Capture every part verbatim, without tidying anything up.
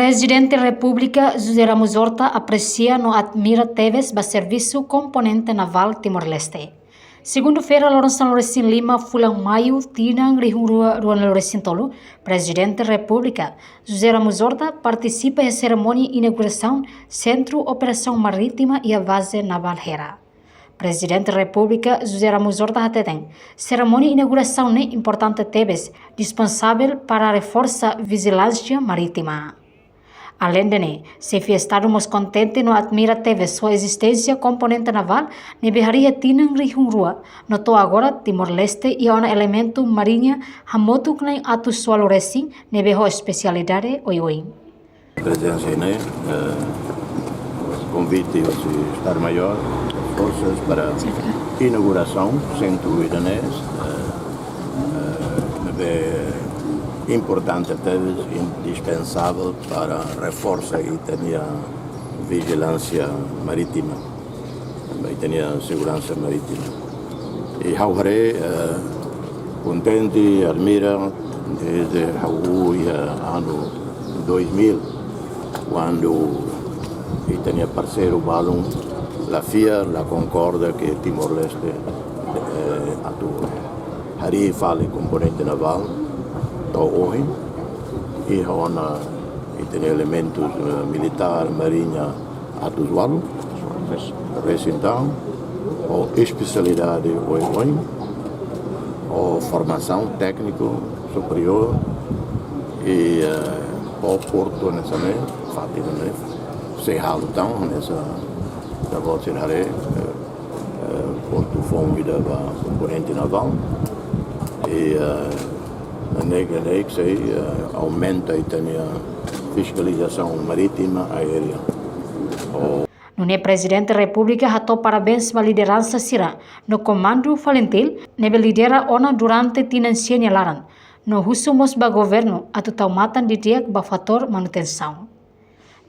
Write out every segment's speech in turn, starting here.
Prezidente Repúblika José Ramos Horta apresia no admira tebes ba servisu komponente navál Timor-Leste. Segundu-feira, loron sanulu-resin-lima fulan Maiu, tinan rihun rua ruanulu-resin-tolu, Prezidente Repúblika José Ramos Horta partisipa iha serimónia inaugurasaun Sentru Operasaun Marítima iha Baze Navál Hera. Prezidente Repúblika José Ramos Horta hateten, serimónia inaugurasaun ne'e importante tebes, dispensável para reforsa vijilánsia marítima. Aleinde ne'e, Xefe Estadu mós kontente no admira tebes ho ezisténsia komponente navál ne'ebé harii iha tinan rihun rua, no to'o agora Timor-Leste iha ona elementu mariña hamutuk na'in atus ualu resin ne'ebé ho espesialidade oioin. Prezensa ne'e, eh, konvite husi Estadu-Maiór Forsas para inaugurasaun sentru ida-ne'e, eh, eh, ne'ebé importante tebes, indispensável para reforsa ita-nia vijilánsia marítima, ita-nia seguransa marítima. I ha'u haree, eh, kontente, admira, dezde ha'u iha anu dois mil, kuandu ita-nia parseiru balun la fiar, la konkorda ke Timor-Leste, eh, atu harii fali komponente navál to'o ohin, i iha ona ita-nia elementus, eh, militár, mariña, atus ualu resin-tau, ho espesialidade oioin, ho formasaun tékniku superiór, i, eh, ho portu hanesan ne'e, fatin ne'e, sei halo tan, hanesan ita-boot sira haree, eh, eh, portu foun ida ba komponente navál. I, eh, ne'e, ne'e sei, eh, aumenta ita-nia fiskalizasaun marítima aérea. Nune'e Prezidente Repúblika hato'o parabéns ba lideransa sira no Komandu FALINTIL ne'ebé lidera ona durante tinan sia nia laran, no husu mós ba governu atu tau matan didi'ak ba fatór manutensaun.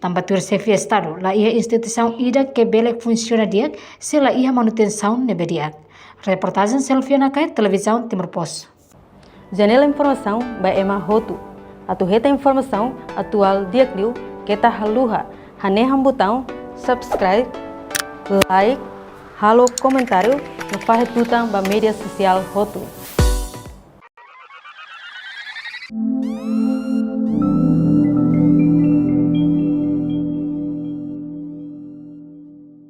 Tanba tuir Xefe Estadu, la iha instituisaun ida ke bele funsiona di'ak se la iha manutensaun ne'ebé di'ak. Reportajen Selviana Kai, Televizaun Timor Post. Janela informasaun ba ema hotu. Atu hetan informasaun atuál di'ak liu, keta haluha hanehan butaun subscribe, like, halo komentáriu, no fahe tutan ba média sosiál hotu.